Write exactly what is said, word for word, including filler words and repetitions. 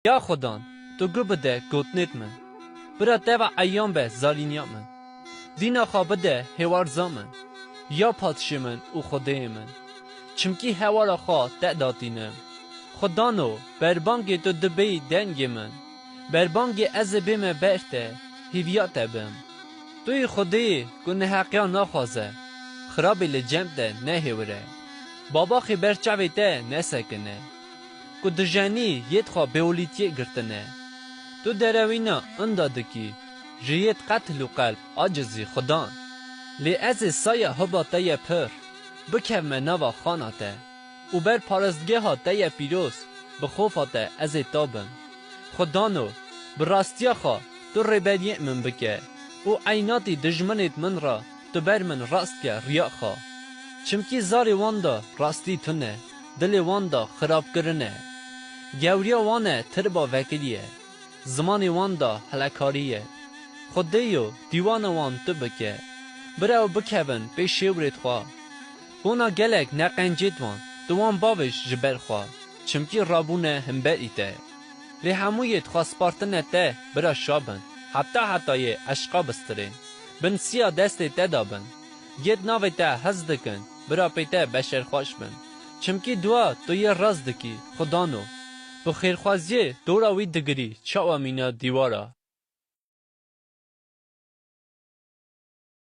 Ya Xudan, tu gu bide gotinêt min. Bira teva eyan be zalîniya min. Dîna xwe bide hêwarza min. Ya padşê min û Xwedêyê min. Çimkî hewara xwe te datînim. Xwedano, berbangê tu dibêyî dengê min. Berbangê ez ê bême ber te, hîviya te bim. Tu yî Xwedêyê ku neheqiya naxwaze, xirabê li cem te nehêwire. Babaxê ber çavê te nesekine. Ku dijenî yêd xwe bêolîtiyê girtine. Tu derewîna inda dikî, ji yêd qetil û qelb acizî Xudan. Lê ez ê saya hiba te ye pir, bikevme nava xana te. Û ber paristgeha te ye pîroz, bi xofa te ez ê tabim. Xwedano, bi rastiya xwe tu rêberiyê min bike û eynatî dijminêt min re tu ber min rast ke riya xwe. Çimkî zarê wan de rastî tune, dilê wan de xirabkirin e. Gewriya wan e tirba vekirî ye. Zimanê wan de helekarî ye. Xwedêyo, dîwana wan tu bike. Bira ew bikevin pê şêwrêd xwe. Bona gelek neqencêd wan, tu wan bavêj ji ber xwe, çimkî rabûne himberî te. Lê hemû yêd xwe spartine te, bira şa bin, heta hetayê eşqa bistirên. Bin siya destê te de bin. Yêd navê te hez dikin, bira pê te beşerxweş bin. Çimkî dua tu yê rast dikî, Xwedano. Bi xêrxwaziyê dora wî digirî, çawa mîna dîwara.